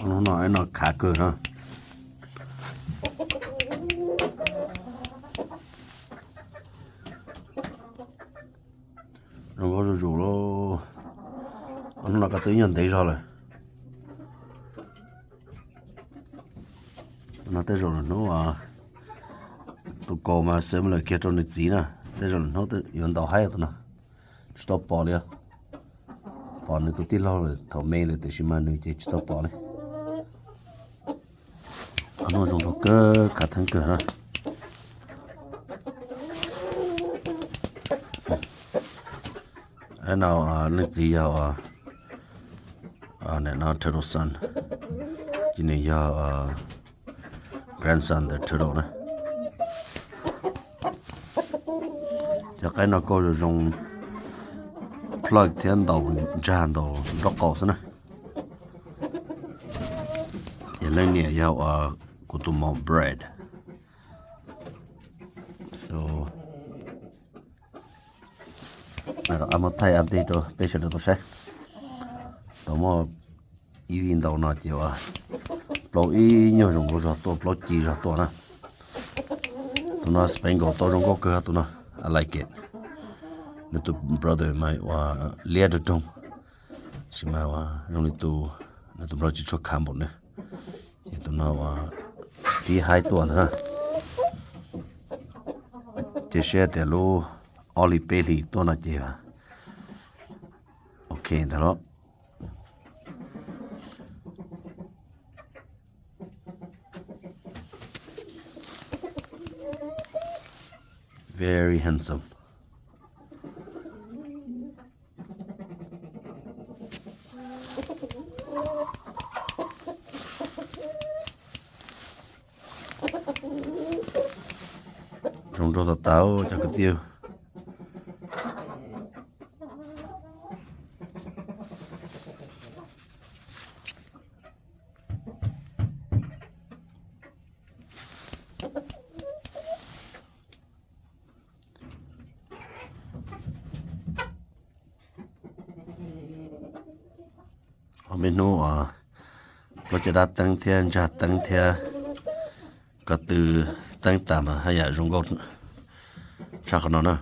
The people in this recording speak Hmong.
Hnub no ib no khav kawg na. Zoo nkauj zuj zus lauj. Hnub no koj twb ib nyuag ntev zog lawm. Tus no tej zaum lwm hnub tus kaus mas similar kiag rau nws txiv na. Tej zaum lwm hnub yuav ntaus haib tus no. Tsis tau pom li. Pom nws tus tij laug lawm thaum me lawm tiam sis mas nws ces tsis tau pom li. Hnub zoo nraug kawg, khav theeb kawg na. No leej txiv yog no turtle son, ces nws yog grandson the turtle na. Cov qaib no kauj zoo zoo, plug thiab ntaus ntsag ntaus nraub qaum xwb na. Ces leej niam yog uas kuv tus mom Brad. So, muab thaij update rau peb sawv daws tau saib. Tau muaj ib vij ntaus no ces uas plaub ib nyuag zoo nkauj zog tuaj, plaub ci zog tuaj na. Tus no Spangle tau zoo nkauj kawg tus no, I like it. Nws tus brother mas uas liab rau roog, sis mas zoo li tus, nws tus brother tsis tshua kham npaum nws. Ces tus no uas tib haib tuaj ntag na. Ces saib tias lub ob hlis peb hlis tuaj no ces ok ntag los. Very handsome. Zoo nraug tas tas cov kwv tij. Ob peb hnub uas plaub caj dab teeb thiab ntsag teeb thiab ko tw teeb tas mas haj yam zoo nkauj tshaj qhov no na.